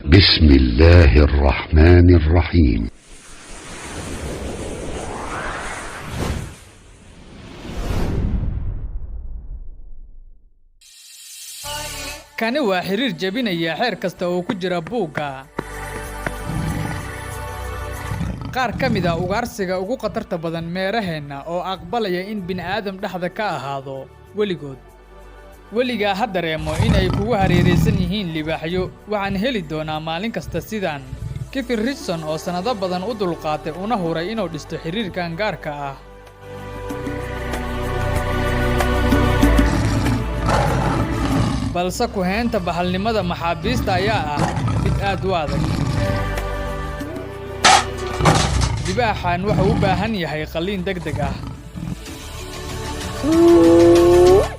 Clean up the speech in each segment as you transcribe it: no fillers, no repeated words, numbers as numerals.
بسم الله الرحمن الرحيم. Kani waa xiriir jebinaya xeer kasta oo ku jira buugga. Qaar ka mid ah ugaarsiga ugu khatarta badan meeraheenna oo aqbalaya in bini'aadam dhexda ka ahaado weligood. Weligaa ha dareemo in ay kugu hareeraysan yihiin libaaxyo. Waxaan heli doonaa maalin kasta sidaan. Kevin Richardson oo sannado badan u dulqaatay una huray inuu dhisto xiriirkan gaarka ah. Balse ku haynta bahalnimada maxaabiista ayaa ah mid aad u adag. Libaaxan wuxuu u baahan yahay qalliin degdeg ah.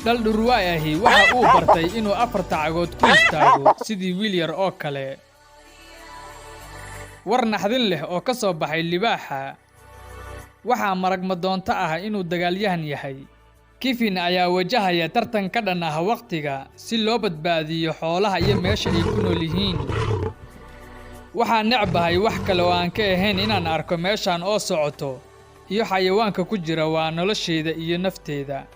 Dhal dhurwaay ahi waxa uu bartay inuu afarta cagood ku istaago sidii wiil yar oo kale. War naxdin leh oo ka soo baxay libaaxa. Waxaa marag madoonto ah inuu dagaalyahan yahay. Kevin ayaa wajahaya tartan ka dhan ah waqtiga si loo badbaadiyo xoolaha iyo meesha ay ku nool yihiin. Waxaan necbahay wax kale oo aan ka ahayn inaan arko meeshan oo socoto iyo xayawaanka ku jira waa noloshayda iyo nafteyda.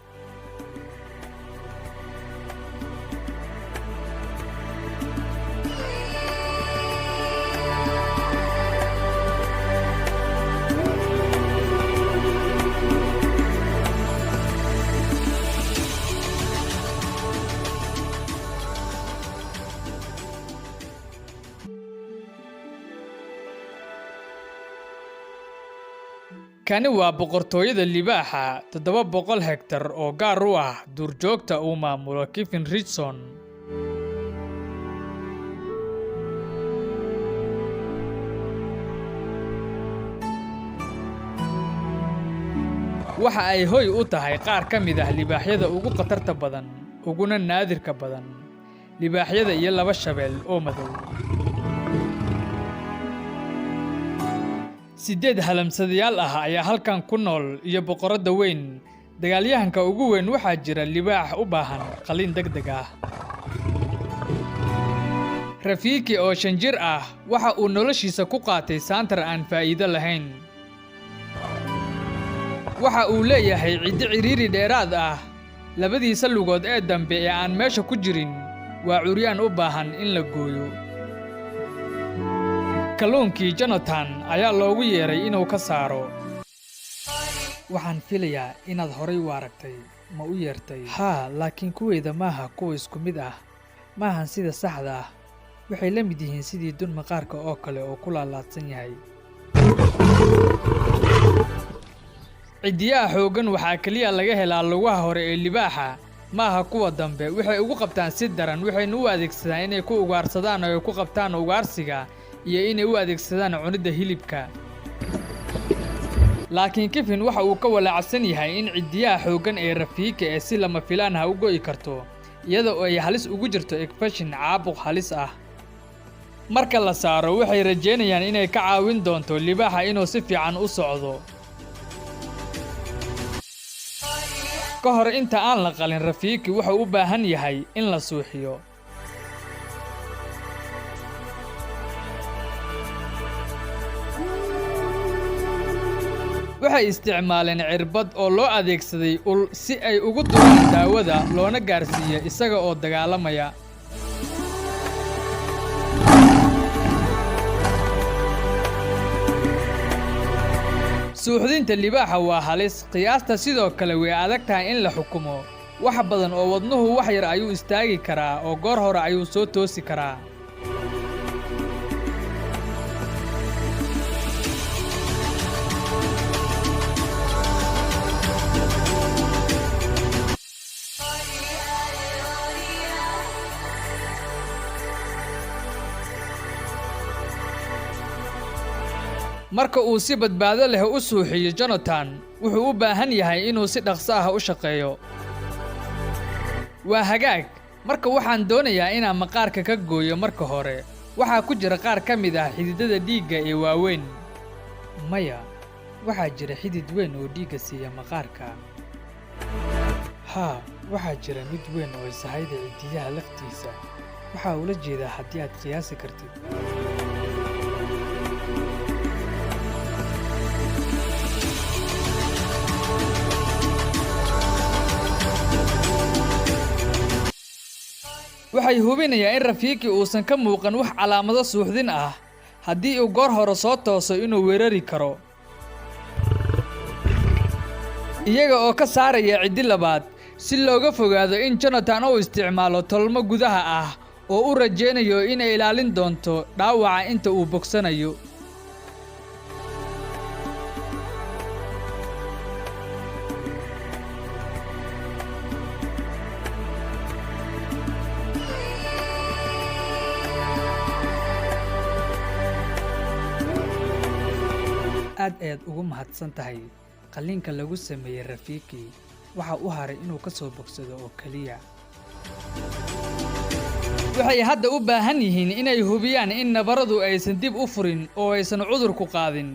Kani waa boqortooyada libaaxa, 700 hektar oo gaar u ah duurjoogta uu maamulo Kevin Richardson. Waxa ay hoy u tahay qaar ka mid ah libaaxyada ugu khatarta badan, uguna naadirka badan, libaaxyada iyo laba shabeel oo madow. 8 halamsadayaal ah ayaa halkan ku nool iyo boqoradda weyn. Dagaalyahanka ugu weyn waxaa jira libaax u baahan qalliin degdeg ah. Rafiki oo 5 jir ah waxa uu noloshiisa ku qaatay saantar aan faa'iido lahayn. Waxa uu leeyahay ciddi ciriiri dheeraad ah. Labadiisa lugood ee dambe ee aan meesha ku jirin waa curyaan u baahan in la gooyo. Kalluunkii Jonathan ayaa loogu yeeray inuu ka saaro. Waxaan filayaa inaad horay u aragtay, ma u yeertay? Haa, laakiin kuweyda maaha kuwa isku mid ah. Maahan sida saxda ah. Waxay la mid yihiin sidii dun maqaarka oo kale oo ku laalaadsan yahay. Ciddiyaha xooggan waxaa kaliya laga helaa lugaha hore ee libaaxa, maaha kuwa dambe. Waxay ugu qabtaan si daran, waxayna u adeegsadaan inay ku ugaarsadaan oo ay ku qabtaan ugaarsiga iyo inay u adeegsadaan cunidda hilibka. Laakiin Kevin waxa uu ka walaacsan yahay in ciddiyaha xooggan ee Rafiki ee si lama filaan ah u go'i karto, iyada oo ay halis ugu jirto infekshan caabuq halis ah. Marka la saaro, waxay rajeynayaan inay ka caawin doonto libaaxa inuu si fiican u socdo. Ka hor inta aan la qalin, Rafiki wuxuu u baahan yahay in la suuxiyo. Waxay isticmaaleen cirbad oo loo adeegsaday ul si ay ugu duraan daawada loona gaarsiiyo isaga oo dagaalamaya. Suuxdinta libaaxa waa halis, qiyaasta sidoo kale way adag tahay in la xukumo. Wax badan oo wadnuhu wax yar ayuu istaagi karaa oo goor hore ayuu soo toosi karaa. Marka uu si badbaado leh u suuxiyo Jonathan, wuxuu u baahan yahay inuu si dhaqso ah u shaqeeyo. Waa hagaag, marka waxaan doonayaa inaan maqaarka ka gooyo marka hore. Waxaa ku jira qaar ka mid ah xididada dhiigga ee waaweyn. Maya, waxaa jira xidid weyn oo dhiigga siiya maqaarka. Haa, waxaa jira mid weyn oo sahayda ciddiyaha laftiisa. Waxaa ula jeedaa haddii aad qiyaasi kartid. Waxay hubinayaan in Rafiiki uusan ka muuqan wax calaamado suuxdin ah haddii uu goor hore soo tooso inuu weerari karo. Iyaga oo ka saaraya ciddi labaad si looga fogaado in Jonathan uu isticmaalo tolmo gudaha ah oo u rajaynayo inay ilaalin doonto dhaawaca inta uu bogsanayo. Aad ayaad ugu mahadsan tahay qalliinka lagu sameeyey Rafiiki. Waxa u haray inuu ka soo bogsado oo keliya. Waxay hadda u baahan yihiin inay hubiyaan in nabaradu aysan dib u furin oo aysan cudurku qaadin.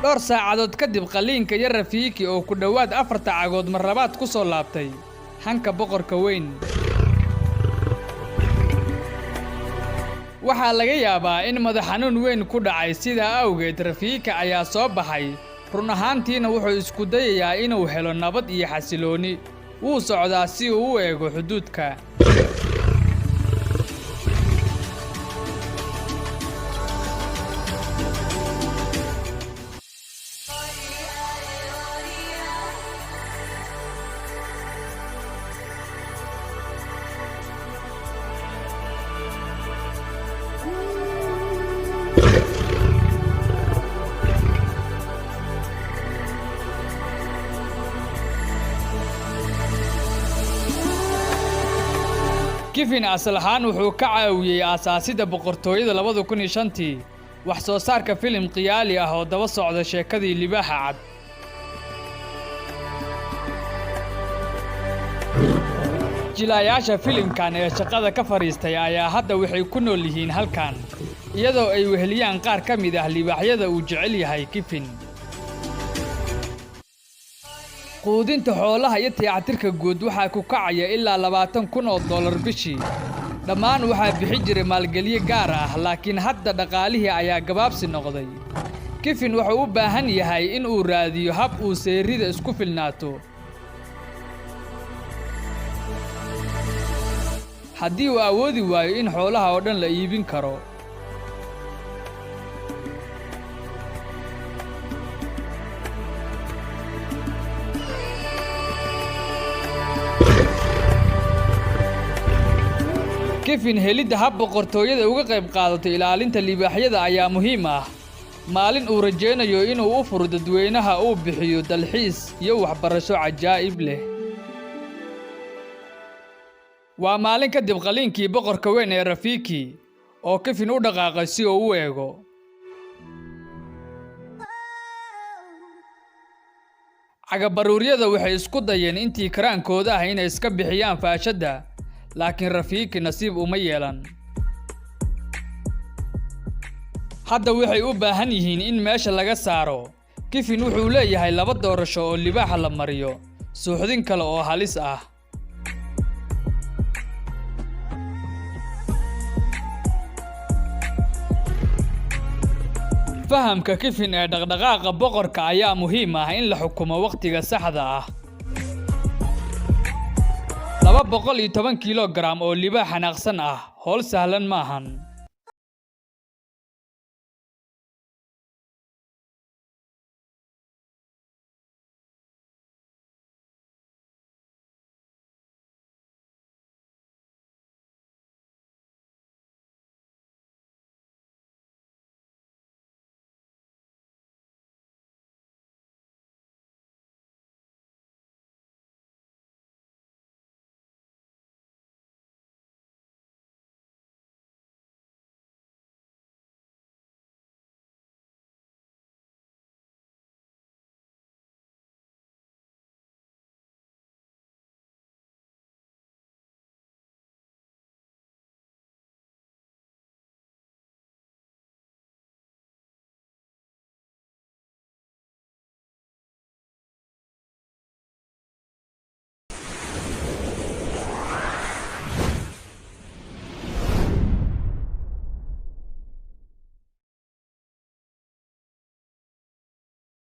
Dhowr saacadood kadib qalliinka iyo Rafiiki oo ku dhowaad afarta cagood mar labaad ku soo laabtay hanka boqorka weyn. Waxaa laga yaabaa in madax xanuun weyn ku dhacay, sidaa awgeed Rafiika ayaa soo baxay. Run ahaantiina wuxuu isku dayayaa inuu helo nabad iyo xasilooni. Wuu socdaa si uu u eego xuduudka. Kifin asal ahaan wuxuu ka caawiyey aasaasidda boqortooyada 2005-tii wax soo saarka filim khiyaali ah oo daba socda sheekadii Libaaxa Cad. Jilayaasha filimkan ee shaqada ka fadhiistay ayaa hadda waxay ku nool yihiin halkan, iyadoo ay weheliyaan qaar ka mid ah libaaxyada uu jecel yahay Kifin. Quudinta xoolaha iyo dayactirka guud waxaa ku kacaya ilaa $20,000 bishii. Dhammaan waxaa bixi jiray maalgeliye gaar ah, laakiin hadda dhaqaalihii ayaa gabaabsi noqday. Kifin wuxuu u baahan yahay in uu raadiyo hab uu seerida isku filnaato. Haddii uu awoodi waayo in xoolaha oo dhan la iibin karo. Kifin helidda hab boqortooyada uga qayb qaadato ilaalinta libaaxyada ayaa muhiim ah. Maalin uu rajaynayo inuu u furo dadweynaha uu bixiyo dalxiis iyo waxbarasho cajaa'ib leh. Waa maalin kadib qalliinkii boqorka weyn ee Rafiiki oo Kifin u dhaqaaqay si uu u eego. Cagabaruuryada waxay isku dayeen intii karaankooda ah inay iska bixiyaan faashadda, laakiin Rafiiki nasiib uma yeelan. Hadda waxay u baahan yihiin in meesha laga saaro. Kifin wuxuu leeyahay laba doorasho oo libaaxa la mariyo, suuxdin kale oo halis ah. Fahamka Kifin ee dhaqdhaqaaqa boqorka ayaa muhiim ah in la xukumo wakhtiga saxda ah. 210 kilogaram oo libaax xanaaqsan ah howl sahlan maahan.